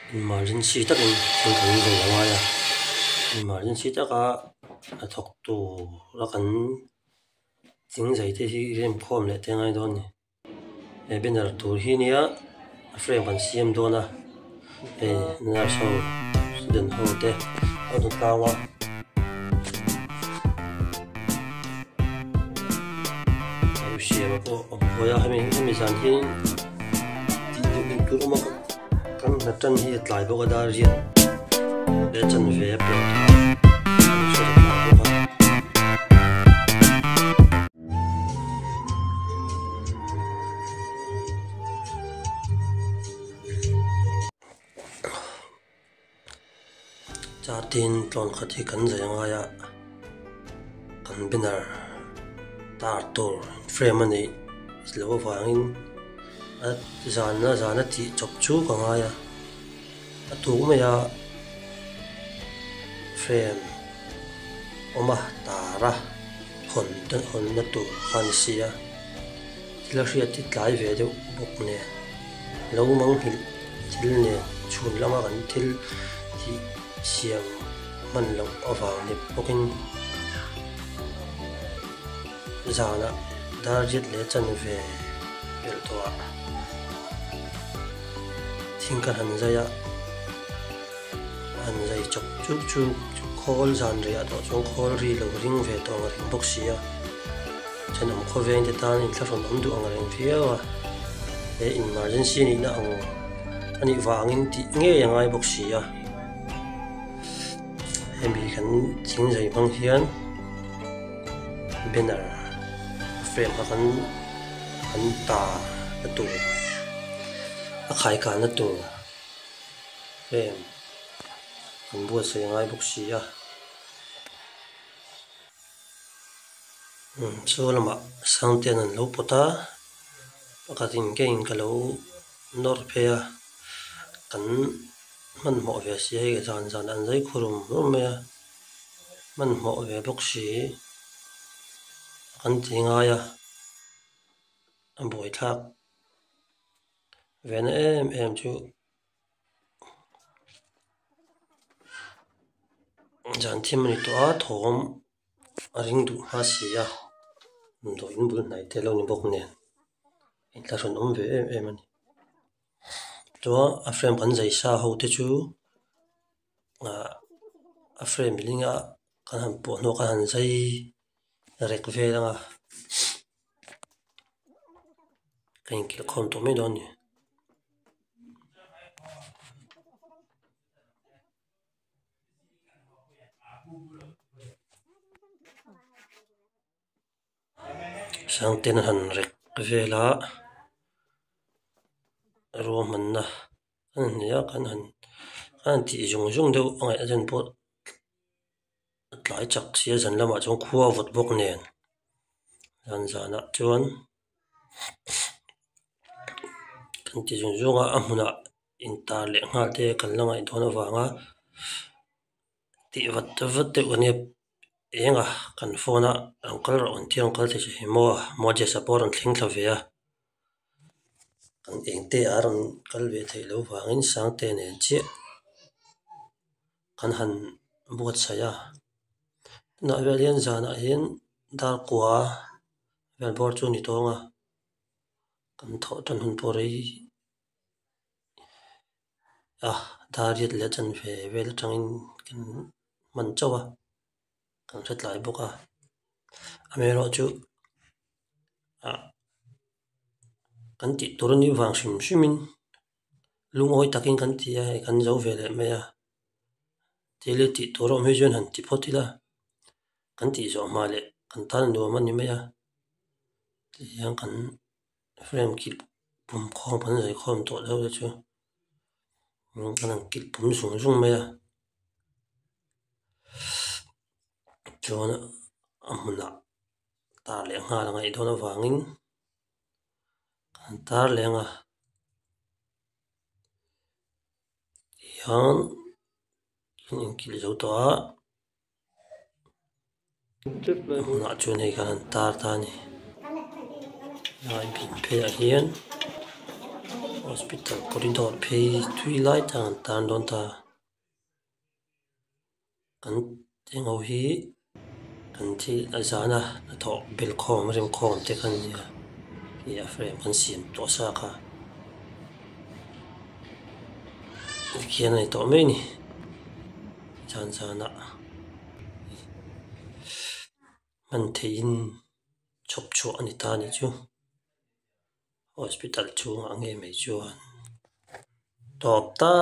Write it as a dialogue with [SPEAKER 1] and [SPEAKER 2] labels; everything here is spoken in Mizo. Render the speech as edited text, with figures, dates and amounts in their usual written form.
[SPEAKER 1] Emergency takin thil kan zawh a ngai a emergency taka hnathawk tura kan thingzai te hi remkhawm leh te a ngai dawn a ni he banner tur hi nia a frame kan siam dawn a hei nurse ho student ho te an hmu tlang a. Siama pawh a buai a hemi hemi zan hian tih duh duh tur awm a kan hna tan hi a tlai bawk a dar riat leh chanve a pelh tawh a kan hriat a tlai bawk a. Chatin tlawn khat hi kan zai angai a kan banner tar tur frame a neih loh avangin a zana zana tih chawp chu ka ngai a a tuk mai a frame awm a tar a hawn te hawnna tur kha a ni si a thil a hriat hi tlai ve deuh bawk nen lo manghilh thil nen chhun lama kan thil tih siam hman loh avang ni bawkin zanah dar riat leh chanve pelh tawh ah thing kan han zai a han zai chawp chuk chuk khawl zan reh ah tawh chuan khawl ri lo ring ve tawh ang reng bawk si a. Thenawm khawveng te tan inthlahrun awm duh ang reng viau a, he emergency nihna ang a nih vangin tih ngei a ngai bawk si a. Hemi kan thing zai hmang hian banner frame kha kan kan ta na tur a khaikanna tur frame kan buatsaih a ngai bawk si a. Chu lamah Sangtean an lo pawt a, pakhatin keiin ka lo nawr phei a, kan hmanhmawh ve si hei zan zan an zai khu rum rum mai a, hmanhmawh ve bawk si kan ti ngai a, a buaithlak ve na em em chu. Zan thim a ni tawh a thawm a ring duh hma si a damdawiin bul hnai te lo ni bawk nen inthlahrun awm ve em em a ni chuan a frame kan zai sa ho te chu ah a frame building a kan han pawh hnuah kan han zai rek vel ang a ka inkilh khawm tawh mai dawn a ni. Sangten a han rek vel a ruahmanna a ni a kan han kan han tih zung zung deuh a ngaih a pawh a tlai chak sia zan lamah chuan khua a vawt bawk nen zan zanah chuan kan ti zung zung a a hmunah intar leh nghal te kan la ngaih dawn avanga tih vat vat deuh ania eng a kan phone a rawn kal rawh an tia rawn kal thei che hi maw Moses-a pawh a rawn thleng thla ve a kan eng te a rawn kal ve theih loh vangin Sangte nen chiah kan han buatsaih a tunah vel hian zanah hian dar kua vel bawr chu a ni tawng a kan thawh tan hun pawh rei a dar riat leh chanve vel atangin kan hman chauh a kan hre tlai bawk a amaherawhchu ah kan tih tur a nih vang hrim hrimin lungawi takin kan ti a hei kan zo ve leh mai a thil hi tih tur a awm hi chuan han ti phawt ila kan tih zawh hma leh kan tan a nuam a ni mai a tihian kan frame kilh pum khawm kan zai khawm tawh deuh te chu kan han kilh pum zung zung mai a chuan a hmunah tar leh nghal a ngaih dawn avangin kan tar leng a tihian kan inkilh zo tawh a. A hmunah chuan hei khan an tar ta a ni lai bin pheiah hian Hospital corridor phei thui lai tak an tan dawn ta. Kan eng ho hi kan thil a zana hnathawh bel khawm rem khawm te kha an nia khi a frame kan siam tawh sa kha tikhian a ni tawh mai a ni zan zanah hman theihin chhawp chhuah a ni ta a nih chu hospital chhungah ngei mai chuan tawp ta.